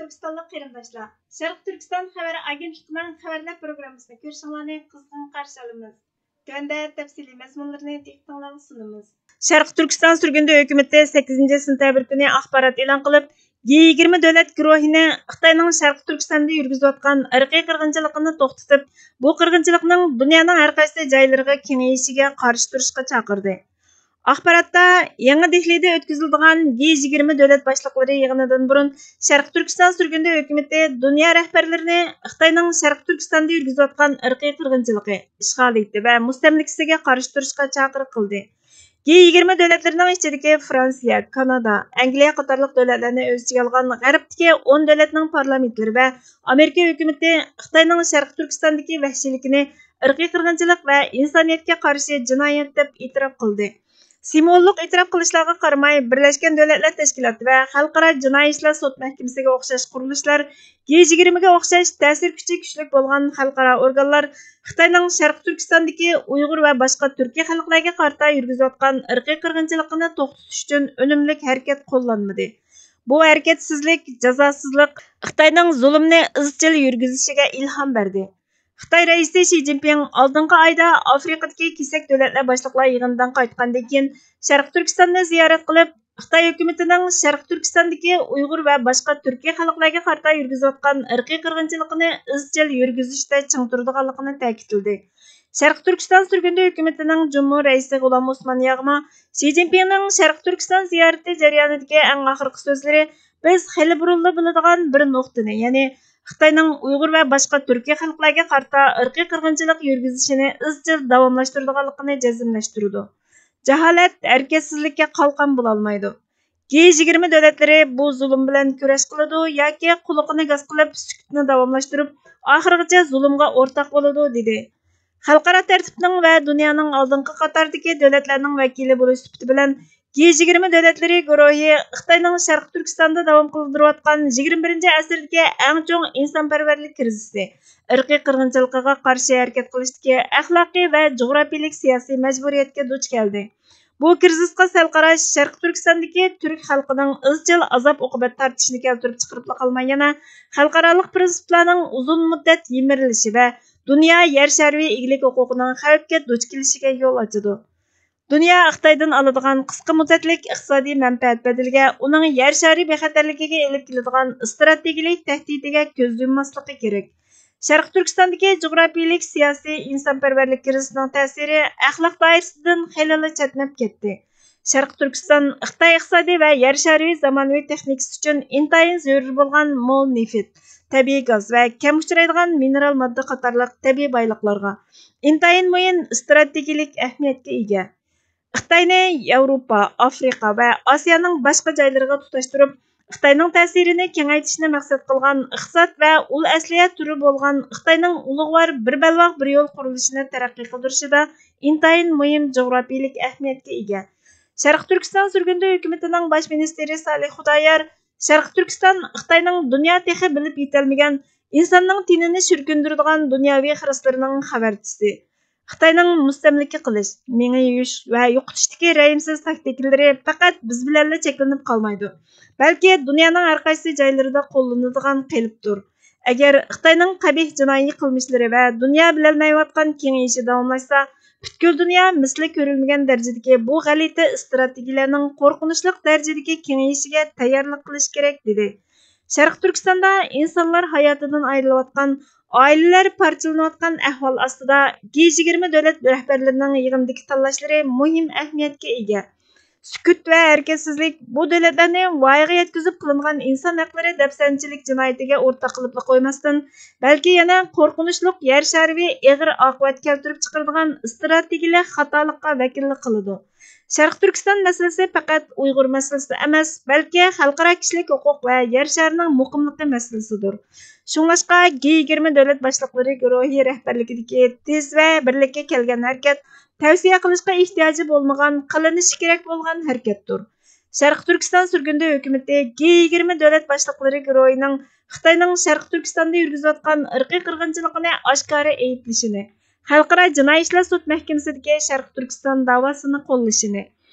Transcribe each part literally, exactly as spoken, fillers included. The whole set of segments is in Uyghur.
تۈركىستانلىق قېرىنداشلار، شەرقىي تۈركىستان خەۋەر ئاگېنتلىقىنىڭ خەۋەرلەر پروگراممىسىنى كۆرۈشۈڭلارنى قىزغىن قارشى ئالىمىز. تۆۋەندە تەپسىلىي مەزمۇنلىرىنى دىققىتىڭلارغا سۇنىمىز. شەرقىي تۈركىستان سۈرگۈندە ھۆكۈمىتى سەككىزىنچى سېنتەبىر كۈنى ئاخبارات ئېلان قىلىپ، گې يىگىرمە دۆلەت گۇرۇھىنى خىتاينىڭ شەرقىي تۈركىستاندا يۈرگۈزۈۋاتقان ئىرقىي قىرغىنچىلىقىنى توختىتىپ، بۇ قىرغىنچىلىقنىڭ دۇنيانىڭ ھەر قايسى جايلىرىغا كېڭىيىشىگە قارشى تۇرۇشقا چاقىردى. ئاخباراتتا يېڭى دېھلىدا ئۆتكۈزۈلىدىغان گې يىگىرمە دۆلەت باشلىقلىرى يىغىنىدىن بۇرۇن شەرقىي تۈركىستان سۈرگۈندە ھۆكۈمىتى دۇنيا رەھبەرلىرىنى خىتاينىڭ شەرقىي تۈركىستاندا يۈرگۈزۈۋاتقان ئىرقىي قىرغىنچىلىقى، ئىشغالىيىتى ۋە مۇستەملىكىسىگە قارشى تۇرۇشقا چاقىرىق قىلدى. گې يىگىرمە دۆلەتلىرىنىڭ ئىچىدىكى فرانسىيە، كانادا، ئەنگلىيە قاتارلىق دۆلەتلەرنى ئۆز ئىچىگە ئالغان غەربتىكى ئون دۆلەتنىڭ پارلامېنتلىرى ۋە ئامېرىكا ھۆكۈمىتى خىتاينىڭ شەرقىي تۈركىستاندىكى ۋەھشىيلىكىنى ئىرقىي قىرغىنچىلىق ۋە ئىنسانىيەتكە قارشى جىنايەت دەپ ئېتىراپ قىلدى. سىمۋوللۇق ئېتىراپ قىلىشلارغا قارىماي، بىرلەشكەن دۆلەتلەر تەشكىلاتى ۋە خەلقئارا جىنايى ئىشلار سوت مەھكىمىسىگە ئوخشاش قۇرۇلۇشلار، گې يىگىرمىگە ئوخشاش تەسىر كۈچى كۈچلۈك بولغان خەلقئارا ئورگانلار خىتاينىڭ شەرقىي تۈركىستاندىكى ئۇيغۇر ۋە باشقا تۈركىي خەلقلەرگە قارىتا يۈرگۈزۈۋاتقان ئىرقىي قىرغىنچىلىقىنى توختىتىش ئۈچۈن ئۈنۈملۈك ھەرىكەت قوللانمىدى. بۇ ھەرىكەتسىزلىك، جازاسىزلىق خىتاينىڭ زۇلۇمنى ئىزچىل يۈرگۈزۈشىگە ئىلھام بەردى. خىتاي رەئىسى شى جىنپىڭ ئالدىنقى ئايدا ئافرىقىدىكى كېسەك دۆلەتلەر باشلىقلار يىغىنىدىن قايتقاندىن كېيىن شەرقىي تۈركىستاننى زىيارەت قىلىپ، خىتاي ھۆكۈمىتىنىڭ شەرقىي تۈركىستاندىكى ئۇيغۇر ۋە باشقا تۈركىي خەلقلەرگە قارىتا يۈرگۈزۈۋاتقان ئىرقىي قىرغىنچىلىقىنى ئىزچىل يۈرگۈزۈشتە چىڭ تۇرىدىغانلىقىنى تەكىتلىدى. شەرقىي تۈركىستان سۈرگۈندە ھۆكۈمىتىنىڭ جۇمھۇر رەئىسى غۇلام ئوسمان ياغما شى جىنپىڭنىڭ شەرقىي تۈركىستان زىيارىتى جەريانىدىكى ئەڭ ئاخىرقى سۆزلىرى بىز خېلى بۇرۇنلا بىلىدىغان بىر نۇقتىنى، يەنى خىتاينىڭ ئۇيغۇر ۋە باشقا تۈركىي خەلقلەرگە قارىتا ئىرقىي قىرغىنچىلىق يۈرگۈزۈشىنى ئىزچىل داۋاملاشتۇرىدىغانلىقىنى جەزملەشتۈرىدۇ. جاھالەت ھەرىكەتسىزلىككە قالقان بولالمايدۇ. گې يىگىرمە دۆلەتلىرى بۇ زۇلۇم بىلەن كۈرەش قىلىدۇ ياكى قۇلىقىنى گاس قىلىپ، سۈكۈتنى داۋاملاشتۇرۇپ، ئاخىرغىچە زۇلۇمغا ئورتاق بولىدۇ، دېدى. خەلقئارا تەرتىپنىڭ ۋە دۇنيانىڭ ئالدىنقى قاتاردىكى دۆلەتلەرنىڭ ۋەكىلى بولۇش سۈپىتى بىلەن، گې يىگىرمە دۆلەتلىرى گۇرۇھى خىتاينىڭ شەرقىي تۈركىستاندا داۋام قىلدۇرۇۋاتقان يىگىرمە بىرىنچى ئەسىردىكى ئەڭ چوڭ ئىنسانپەرۋەرلىك كىرىزىسى، ئىرقىي قىرغىنچىلىقىغا قارشى ھەرىكەت قىلىشتىكى ئەخلاقىي ۋە جۇغراپىيىلىك سىياسىي مەجبۇرىيەتكە دۇچ كەلدى. بۇ كىرىزىسقا سەل قاراش شەرقىي تۈركىستاندىكى تۈرك خەلقىنىڭ ئىزچىل ئازاب-ئوقۇبەت تارتىشىنى كەلتۈرۈپ چىقىرىپلا قالماي، يەنە خەلقئارالىق پىرىنسىپلارنىڭ ئۇزۇن مۇددەت يىمىرىلىشى ۋە دۇنيا يەر شارى ئىگىلىك ھوقۇقىنىڭ خەۋپكە دۇچ كېلىشىگە يول ئاچىدۇ. دۇنيا خىتايدىن ئالىدىغان قىسقا مۇددەتلىك ئىقتىسادىي مەنپەئەت بەدىلىگە ئۇنىڭ يەر شارى بىخەتەرلىكىگە ئېلىپ كېلىدىغان ئىستراتېگىيىلىك تەھدىتىگە كۆز يۇمماسلىقى كېرەك. شەرقىي تۈركىستاندىكى جۇغراپىيىلىك، سىياسىي، ئىنسانپەرۋەرلىك كىرىزىسىنىڭ تەسىرى ئەخلاق دائىرىسىدىن خېلىلا چەتنەپ كەتتى. شەرقىي تۈركىستان خىتاي ئىقتىسادى ۋە يەر شارى زامانىۋى تېخنىكىسى ئۈچۈن ئىنتايىن زۆرۈر بولغان مول نېفىت، تەبىئىي گاز ۋە كەم ئۇچرايدىغان مىنېرال ماددا قاتارلىق تەبىئىي بايلىقلارغا، ئىنتايىن مۇھىم ئىستراتېگىيىلىك ئەھمىيەتكە ئىگە. خىتاينى ياۋروپا، ئافرىقا ۋە ئاسىيانىڭ باشقا جايلىرىغا تۇتاشتۇرۇپ، خىتاينىڭ تەسىرىنى كېڭەيتىشنى مەقسەت قىلغان ئىقتىساد ۋە ئۇل ئەسلىھە تۈرى بولغان خىتاينىڭ ئۇلۇغۋار بىر بەلباغ بىر يول قۇرۇلۇشىنى تەرەققىي قىلدۇرۇشىدا ئىنتايىن مۇھىم جۇغراپىيىلىك ئەھمىيەتكە ئىگە. شەرقىي تۈركىستان سۈرگۈندە ھۆكۈمىتىنىڭ باش مىنىستىرى سالىھ خۇدايار شەرقىي تۈركىستان خىتاينىڭ دۇنيا تېخى بىلىپ يېتەلمىگەن، ئىنساننىڭ تېنىنى شۈركۈندۈرىدىغان دۇنياۋى خىرىسلىرىنىڭ خەۋەرچىسى. خىتاينىڭ مۇستەملىكە قىلىش، مېڭە يۇيۇش ۋە يوقىتىشتىكى رەھىمسىز تاكتىكىلىرى پەقەت بىز بىلەنلا چەكلىنىپ قالمايدۇ، بەلكى دۇنيانىڭ ھەر قايسى جايلىرىدا قوللىنىدىغان قېلىپتۇر. ئەگەر خىتاينىڭ قەبىھ جىنايى قىلمىشلىرى ۋە دۇنيا بىلەلمەيۋاتقان كېڭىيىشى داۋاملاشسا، پۈتكۈل دۇنيا مىسلى كۆرۈلمىگەن دەرىجىدىكى بۇ غەلىتە ئىستراتېگىيىلەرنىڭ قورقۇنچلۇق دەرىجىدىكى كېڭىيىشىگە تەييارلىق قىلىشى كېرەك، دېدى. شەرقىي تۈركىستاندا ئىنسانلار ھاياتىدىن ئايرىلىۋاتقان، ئائىلىلەر پارچىلىنىۋاتقان ئەھۋال ئاستىدا، گې يىگىرمە دۆلەت رەھبەرلىرىنىڭ يىغىنىدىكى تاللاشلىرى مۇھىم ئەھمىيەتكە ئىگە. سۈكۈت ۋە ھەرىكەتسىزلىك بۇ دۆلەتلەرنى ۋايىغا يەتكۈزۈپ قىلىنغان ئىنسان ھەقلىرى دەپسەندىچىلىك جىنايىتىگە ئورتاق قىلىپلا قويماستىن، بەلكى يەنە قورقۇنچلۇق يەر شارىۋى ئېغىر ئاقىۋەت كەلتۈرۈپ چىقىرىدىغان ئىستراتېگىيىلىك خاتالىققا ۋەكىللىك قىلىدۇ. شەرقىي تۈركىستان مەسىلىسى پەقەت ئۇيغۇر مەسىلىسى ئەمەس، بەلكى خەلقئارا كىشىلىك ھوقۇق ۋە يەر شارىنىڭ مۇقىملىقى مەسىلىسىدۇر. شۇڭلاشقا، گې يىگىرمە دۆلەت باشلىقلىرى گۇرۇھى رەھبەرلىكىدىكى تېز ۋە بىرلىككە كەلگەن ھەرىكەت تەۋسىيە قىلىشقا ئېھتىياجى بولمىغان، قىلىنىشى كېرەك بولغان ھەرىكەتتۇر. شەرقىي تۈركىستان سۈرگۈندە ھۆكۈمىتى گې يىگىرمە دۆلەت باشلىقلىرى گۇرۇھىنىڭ خىتاينىڭ شەرقىي تۈركىستاندا يۈرگۈزۈۋاتقان ئىرقىي قىرغىنچىلىقىنى ئاشكارا ئەيىبلىشىنى، خەلقئارا جىنايى ئىشلار سوت مەھكىمىسىدىكى شەرقىي تۈركىستان داۋاسىنى قوللىشىنى،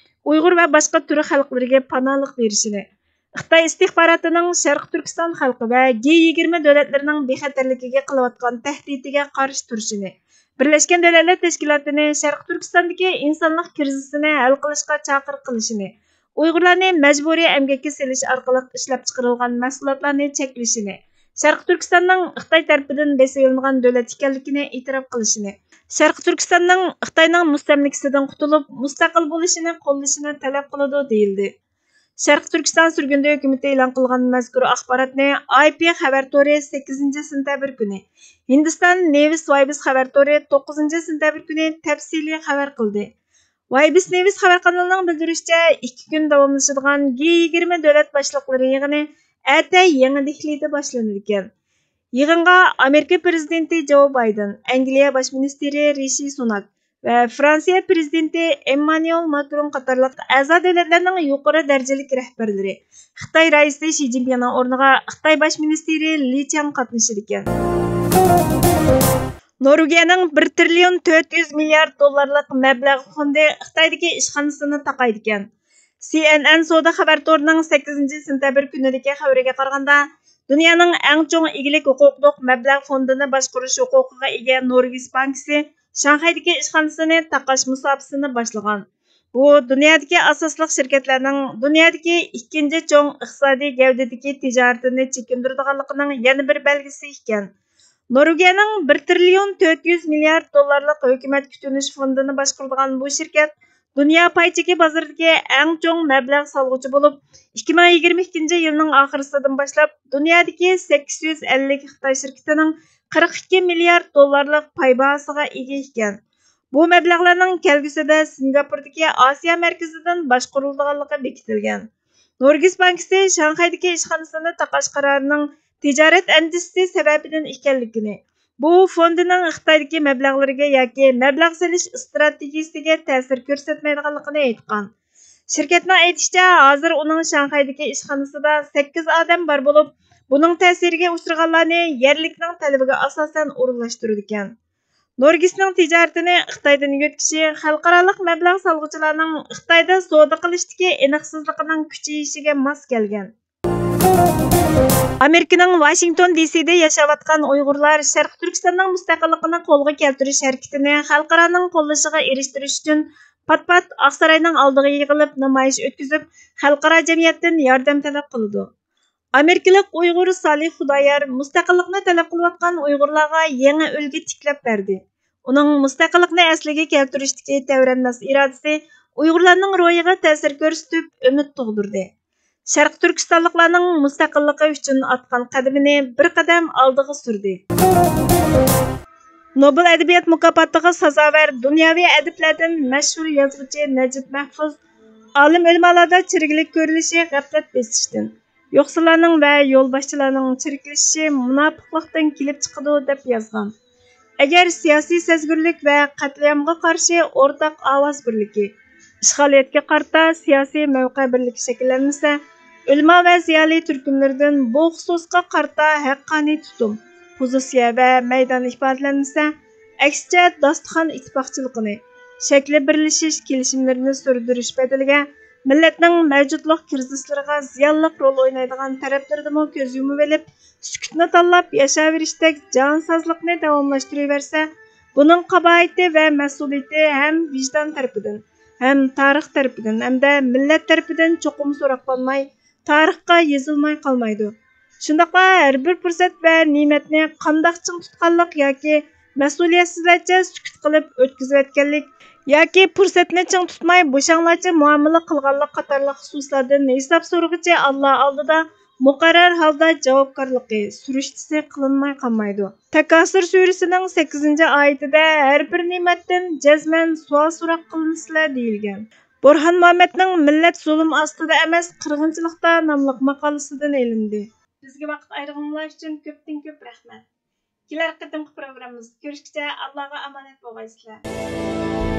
ئۇيغۇر ۋە باشقا تۈرك خەلقلىرىگە پاناھلىق بېرىشىنى، خىتاي ئىستىخباراتىنىڭ شەرقىي تۈركىستان خەلقى ۋە جى يىگىرمە دۆلەتلىرىنىڭ بىخەتەرلىكىگە قىلىۋاتقان تەھدىتىگە قارشى تۇرۇشىنى، بىرلەشكەن دۆلەتلەر تەشكىلاتىنى شەرقىي تۈركىستاندىكى ئىنسانلىق كىرىزىسىنى ھەل قىلىشقا چاقىرىق قىلىشىنى، ئۇيغۇرلارنى مەجبۇرىي ئەمگەككە سېلىش ئارقىلىق ئىشلەپچىقىرىلغان مەھسۇلاتلارنى چەكلىشىنى، شەرقىي تۈركىستاننىڭ خىتاي تەرىپىدىن بېسىۋېلىنغان دۆلەت ئىكەنلىكىنى ئېتىراپ قىلىشىنى، شەرقىي تۈركىستاننىڭ خىتاينىڭ مۇستەملىكىسىدىن قۇتۇلۇپ، مۇستەقىل بولۇشىنى قوللىشىنى تەلەپ قىلىدۇ، دېيىلدى. شەرقىي تۈركىستان سۈرگۈندە ھۆكۈمىتى ئېلان قىلغان مەزكۇر ئاخباراتنى ئاي پى خەۋەر تورى سەككىزىنچى سېنتەبىر كۈنى، ھىندىستان نېۋىس ۋايبىس خەۋەر تورى توققۇزىنچى سېنتەبىر كۈنى تەپسىلىي خەۋەر قىلدى. ۋايبىس نېۋىس خەۋەر قانىلىنىڭ بىلدۈرۈشىچە، ئىككى كۈن داۋاملىشىدىغان جى يىگىرمە دۆلەت باشلىقلىرى يىغىنى ئەتە يېڭى دېھلىدا باشلىنىدىكەن. يىغىنغا ئامېرىكا پىرېزىدېنتى جو بايدېن، ئەنگلىيە باش مىنىستىرى رىشى سۇناك ۋە فرانسىيە پىرېزىدېنتى ئېممانۇئېل ماكرون قاتارلىق ئەزا دۆلەتلەرنىڭ يۇقىرى دەرىجىلىك رەھبەرلىرى، خىتاي رەئىسى شى جىنپىڭنىڭ ئورنىغا خىتاي باش مىنىستىرى لى چياڭ قاتنىشىدىكەن. نورۋېگىيەنىڭ بىر تىرىليون تۆت يۈز مىليارد دوللارلىق مەبلەغ فوندى خىتايدىكى ئىشخانىسىنى تاقايدىكەن. سى ئېن ئېن سودا خەۋەر تورىنىڭ سەككىزىنچى سېنتەبىر كۈنىدىكى خەۋىرىگە قارىغاندا، دۇنيانىڭ ئەڭ چوڭ ئىگىلىك ھوقۇقلۇق مەبلەغ فوندىنى باشقۇرۇش ھوقۇقىغا ئىگە نورۋېگىيە بانكىسى شاڭخەيدىكى ئىشخانىسىنى تاقاش مۇساپىسىنى باشلىغان. بۇ دۇنيادىكى ئاساسلىق شىركەتلەرنىڭ دۇنيادىكى ئىككىنچى چوڭ ئىقتىسادىي گەۋدىدىكى تىجارىتىنى چېكىندۈرىدىغانلىقىنىڭ يەنە بىر بەلگىسى ئىكەن. نورۋېگىيەنىڭ بىر تىرىليون تۆت يۈز مىليارد دوللارلىق ھۆكۈمەت كۈتۈنۈش فوندىنى باشقۇرىدىغان بۇ شىركەت دۇنيا پاي چېكى بازىرىدىكى ئەڭ چوڭ مەبلەغ سالغۇچى بولۇپ، ئىككى مىڭ يىگىرمە ئىككىنچى يىلنىڭ ئاخىرسىدىن باشلاپ دۇنيادىكى سەككىز يۈز ئەللىك خىتاي شىركىتىنىڭ قىرىق ئىككى مىليارد دوللارلىق پاي باھاسىغا ئىگە ئىكەن. بۇ مەبلەغلەرنىڭ كەلگۈسىدە سىنگاپوردىكى ئاسىيا مەركىزىدىن باشقۇرۇلىدىغانلىقى بېكىتىلگەن. نورگىس بانكىسى شاڭخەيدىكى ئىشخانىسىنى تاقاش قارارىنىڭ تىجارەت ئەندىزىسى سەۋەبىدىن ئىكەنلىكىنى، بۇ فوندىنىڭ خىتايدىكى مەبلەغلىرىگە ياكى مەبلەغ سېلىش ئىستراتېگىيىسىگە تەسىر كۆرسەتمەيدىغانلىقىنى ئېيتقان. شىركەتنىڭ ئېيتىشىچە، ھازىر ئۇنىڭ شاڭخەيدىكى ئىشخانىسىدا سەككىز ئادەم بار بولۇپ، بۇنىڭ تەسىرىگە ئۇچرىغانلارنى يەرلىكنىڭ تەلىپىگە ئاساسەن ئورۇنلاشتۇرىدىكەن. نورگىسنىڭ تىجارىتىنى خىتايدىن يۆتكىشى خەلقئارالىق مەبلەغ سالغۇچىلارنىڭ خىتايدا سودا قىلىشتىكى ئېنىقسىزلىقىنىڭ كۈچىيىشىگە ماس كەلگەن. ئامېرىكىنىڭ ۋاشىنگتون دى سىدە ياشاۋاتقان ئۇيغۇرلار شەرقىي تۈركىستاننىڭ مۇستەقىللىقىنى قولغا كەلتۈرۈش ھەرىكىتىنى خەلقئارانىڭ قوللىشىغا ئېرىشتۈرۈش ئۈچۈن پات-پات ئاقساراينىڭ ئالدىغا يىغىلىپ نامايىش ئۆتكۈزۈپ، خەلقئارا جەمئىيەتتىن ياردەم تەلەپ قىلىدۇ. ئامېرىكىلىق ئۇيغۇر سالىھ خۇدايار مۇستەقىللىقنى تەلەپ قىلىۋاتقان ئۇيغۇرلارغا يېڭى ئۈلگە تىكلەپ بەردى. ئۇنىڭ مۇستەقىللىقنى ئەسلىگە كەلتۈرۈشتىكى تەۋرەنمەس ئىرادىسى ئۇيغۇرلارنىڭ روھىغا تەسىر كۆرسىتىپ، ئۈمىد تۇغدۇردى. شەرقىي تۈركىستانلىقلارنىڭ مۇستەقىللىقى ئۈچۈن ئاتقان قەدىمىنى بىر قەدەم ئالدىغا سۈردى. نوبېل ئەدەبىيات مۇكاپاتىغا سازاۋەر دۇنياۋى ئەدىبلەردىن مەشھۇر يازغۇچى نەجىپ مەھپۇز، ئالىم ئۆلىمالاردا چىرىكلىك كۆرۈلۈشى غەپلەت بېسىشتىن، يوقسۇللارنىڭ ۋە يولباشچىلارنىڭ چىرىكلىشىشى مۇناپىقلىقتىن كېلىپ چىقىدۇ، دەپ يازغان. ئەگەر سىياسىي سەزگۈرلۈك ۋە قەتلىئامغا قارشى ئورتاق ئاۋاز بىرلىكى، ئىشغالىيەتكە قارىتا سىياسىي مەۋقە بىرلىكى شەكىللەنمىسە، ئۆلىما ۋە زىيالىي تۈركۈملىرىدىن بۇ خۇسۇسقا قارىتا ھەققانىي تۇتۇم، پوزىتسىيە ۋە مەيدان ئىپادىلەنمىسە، ئەكسىچە، داستىخان ئىتتىپاقچىلىقىنى، شەكلى بىرلىشىش كېلىشىملىرىنى سۈردۈرۈش بەدىلىگە، مىللەتنىڭ مەۋجۇتلۇق كىرىزىسلىرىغا زىيانلىق رول ئوينايدىغان تەرەپلىرىدىمۇ كۆز يۇمۇۋېلىپ، سۈكۈتنى تاللاپ ياشاۋېرىشتەك جانسازلىقنى داۋاملاشتۇرۇۋەرسە، بۇنىڭ قاباھىتى ۋە مەسئۇلىيىتى ھەم ۋىجدان تەرىپىدىن، ھەم تارىخ تەرىپىدىن، ھەمدە مىللەت تەرىپىدىن چوقۇم سوراقلانماي، تارىخقا يېزىلماي قالمايدۇ. شۇنداقلا ھەر بىر پۇرسەت ۋە نېمەتنى قانداق چىڭ تۇتقانلىق ياكى مەسئۇلىيەتسىزلەرچە سۈكۈت قىلىپ ئۆتكۈزۈۋەتكەنلىك ياكى پۇرسەتنى چىڭ تۇتماي بوشاڭلارچە مۇئامىلە قىلغانلىق قاتارلىق خۇسۇسلاردىن ھېساب سورىغۇچى ئاللا ئالدىدا مۇقەررەر ھالدا جاۋابكارلىقى، سۈرۈشتىسى قىلىنماي قالمايدۇ. تەكاسۇر سۈرىسىنىڭ سەككىزىنچى ئايىتىدە ھەر بىر نېمەتتىن جەزمەن سوئال سوراق قىلىنىسىلەر دېيىلگەن. بۇرھان مۇھەممەدنىڭ مىللەت زۇلۇم ئاستىدا ئەمەس، قىرغىنچىلىقتا ناملىق ماقالىسىدىن ئېلىندى. بىزگە ۋاقىت ئايرىغىنىڭلار ئۈچۈن كۆپتىن كۆپ رەھمەت. كېلەر قېتىمقى پروگراممىمىزدا كۆرۈشكىچە ئاللاغا ئامانەت بولغايسىلەر.